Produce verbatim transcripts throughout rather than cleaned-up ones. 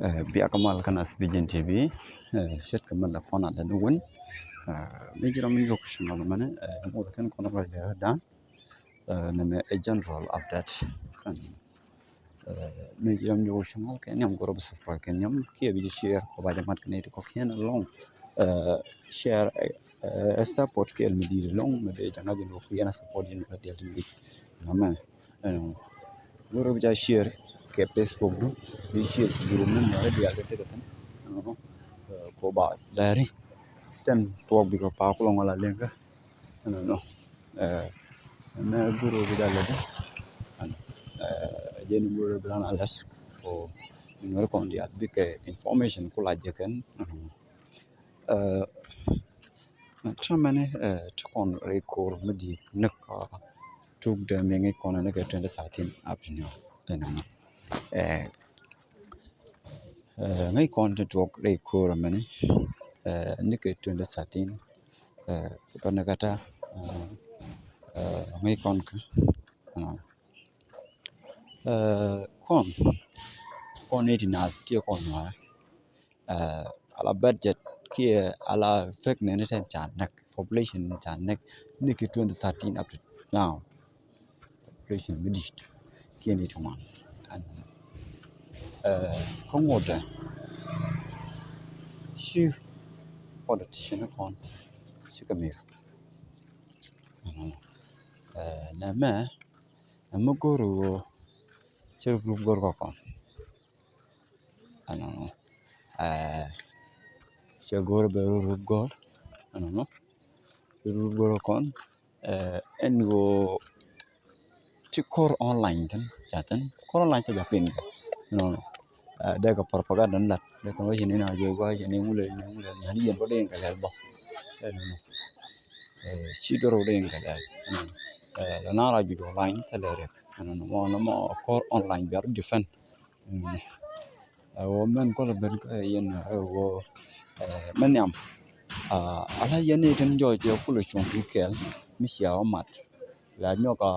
Ɛ, bia kɛ mal kä Nas Vision T V. Ɛ, ce̱tkɛ mɛn lɛ kɔn a lɛ ni wun. Ɛ, mi ji̱ ram mi yuk cɛ mal mɛn, ɛ, mut kɛn kɔn rɔ jɛ dan. Ɛ, nɛmɛ ɛ general update. Ɛ, mi ji̱ ram yuk cɛ mal kɛ nhiam, gɔrɔ bi subscribe kɛ nhiam, kiɛ bi ji̱ share kɔ ba jɛ mat kɛ nɛy ti kɔ̱kiɛn ɛlɔ̱ŋ. Ɛ, share, ɛ, ɛ support kɛɛl mi di̱i̱t ɛlɔ̱ŋ, mi dee jɛ ŋa̱c ɛn ɣöö ku yɛn a support yɛn kɛ diɛl ti mi di̱i̱t. Nɛmɛ. Ɛn, gurɛ bi ca share kɛ Facebook du, bi share kɛ group mi mɛrɛ diaal kɛ tekɛ thin. Ɛn, ɛ, ko ba lɛri tɛn tuɔk bikɛ pa kulɔ ŋɔl a leŋkä. Ɛn, ɛn, ɛ, mɛ gurɛ bi ca lɛri. Ɛn, ɛ, jɛn gurɛ bi lan a lɛs ko in wɛr kɔn diaal bikɛ information kula jɛ kɛn. Ɛn, Ɛ, täämɛ ni, ɛ, ti kɔn rɛy ko̱r mi di̱i̱t ni kɛ tuk dee mi ŋäc kɔn ni kɛ twenty thirteen up to now. Ɛnɔnɔ. Ɛ, ɛ, ŋäc kɔn ti tuɔk rɛy ko̱r mɛni, ɛ, ni kɛ twenty thirteen, ɛ, bä ni kɛ ta, ɛ, ɛ, ŋäc kɔn kä, ɛnɔnɔ. Ɛ, kɔn, kɔn ni ti naath kiɛ kɔn nuaar. Ɛ, ala budget kiɛ ala fake nɛni tɛn ca näk, population ca näk ni ki twenty thirteen up to now. Population mi di̱i̱t kiɛ ni ti ŋuan. Ɛn, ɛ, kä ŋotdɛ ci politician kɔn cikɛ mir. Ɛn, ɛ, nɛmɛ ɛn mi go̱o̱r ɣöö cɛ rup go̱o̱r kɔkɔn. Ɛnɔnɔ. Ɛ, cɛ go̱o̱r bɛ rup go̱o̱r. Ɛnɔnɔ. Rup go̱o̱r kɔkɔn. Ɛ, ɛn ɣöö ti ko̱r online thin, ca thin. Ko̱r online ca ja pin. Ɛnɔnɔ. Ɛ, dee kɛ propaganda ni lat. Dee kɛ wä ci ni na jɛ gua ci ni ŋulɛ ni ŋulɛ ni yɛn bä dee in kɛ lɛl bä. Ɛnɔnɔ. Ɛ, ci dɔrɔ dee in kɛ lɛl. Ɛnɔnɔ. Ɛ, lɛ na ra juc online thilɛ riɛk. Ɛnɔnɔ mɔ, nɔmɔ ko̱r online bia rɔ defend. Mm. Ɛ, wä mɛn kɔlɛ ben kä yɛn, ɛ, wä, ɛ, mɛn nhiam. Ɛ, ala yɛn ni tin jɔɔc yɛ kulɛ cuɔ̱ŋ ki kɛɛl mi cia wä mat. La nyɔk a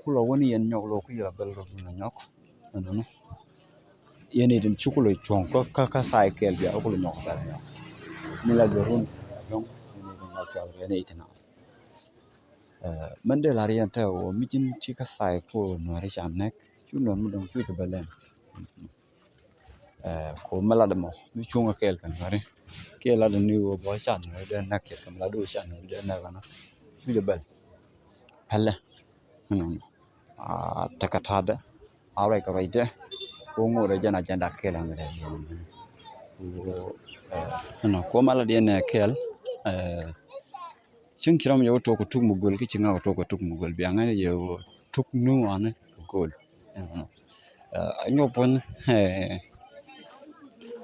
kulɛ wä ni yɛn nyɔk lɔ kui̱ la bɛl rɔ dun a nyɔk. Ɛnɔnɔ. Yɛn ni tin ci kulɛ cuɔ̱ŋ kä, kä, kä thaay kɛɛl bia kulɛ nyɔk bɛl nyɔk. Mi la jɛ run a nyɔk. Yɛn ni tin la cuɔ̱ŋ yɛn ni tin as. Ɛ, mɛn dee lar yɛn tɛ wä mi cin ti kä thaay ko nuɔri ca nɛk. Cu nuɔr mi dɔŋ cu kɛ bɛl ɛn. Ɛ, ko mɛ lat mɔ mi cuŋ a kɛɛl kɛ nuɔri. Kɛɛl lat ni wä bɔ ca nuɔri dee nɛk kɛɛl kɛ mɛ lat wä ca nuɔri dee nɛk ɛn. Cu jɛ bɛl. Pɛlɛ. Ɛnɔnɔ. A, tekɛ ta̱a̱dɛ. A ruac kɛ ruacdɛ. Ko ŋot ɛ jɛn agenda kɛɛl ɛn rɛ. Ko, ɛ, ɛnɔ, ko mɛ lat yɛn ɛ kɛɛl. Ɛ, Cieŋ ci ram yɛ wä tuɔk kɛ tuk mi göl, kä ci ŋak wä tuɔk kɛ tuk mi göl. Bia ŋa̱c yɛ wä tuk ni wanɛ kɛ göl. Ɛnɔnɔ. Ɛ, nyɔk puɔ̱ny, ɛ,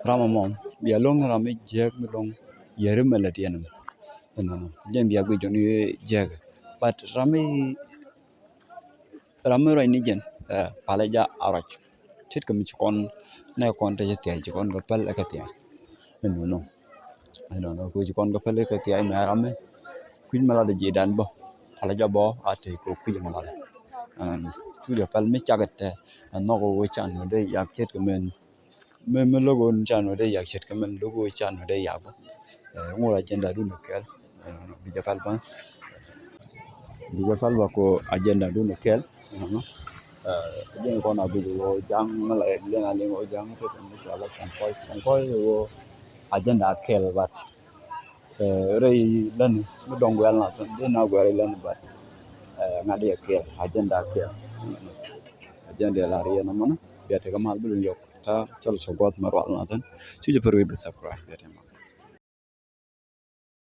ram ɛmɔ bia lo̱ŋ ram mi jiääk mi lo̱ŋ yɛri mɛ lät yɛn ɛmɔ. Ɛnɔnɔ. Jɛn bia guic jɔn yɛ jiääk. But ram mi Ram mi ruac ni jɛn, ɛ, palä ja a ruac. Tet kɛ mi ci kɔn nɛ kɔn te cɛ thia̱c, ci kɔn kɛ päl ɛ kɛ thia̱c. Ɛnɔnɔ. Ɛnɔnɔ kɛ ci kɔn kɛ päl ɛ kɛ thia̱c mɛ ram mi kui̱c mi latdɛ ji̱ dan bä. Palä ja bä a te kɛ kui̱c mi latdɛ. Ɛnɔnɔ. Cuc ɛ päl mi cakɛ tɛ ɛ nhɔk ɛ wee can wee dee yak tet kɛ mɛn. Mi, mi lo̱k ɣöö can wä dee yak ce̱tkɛ mɛn, lo̱k ɣöö can wä dee yak bä. Ɛ, ŋot agenda dun kɛl. Ɛ, bi jɛ pal bä. Bi jɛ pal bä ko agenda dun kɛl. Ɛ, agenda kɔn a bi jɛ wä ja̱ŋ mi la ɛ, lɛn a lɛn wä ja̱ŋ te kɛn mi cɔal kɛn kɔc, kɛn kɔc wä agenda kɛl, but, ɛ, rɛy lɛn mi dɔŋ guɛl na thin, dee na guɛl lɛn, but, ɛ, ŋa̱t yɛ kɛl, agenda kɛl. Agenda lar yɛ na mɔnɔ, bia tekɛ mal bi lun yɔk. Ta cɔl cɛ guath mɛ rual na thin. Cu jɛ pär wi̱i̱ bi subscribe yɛ tɛmɛ.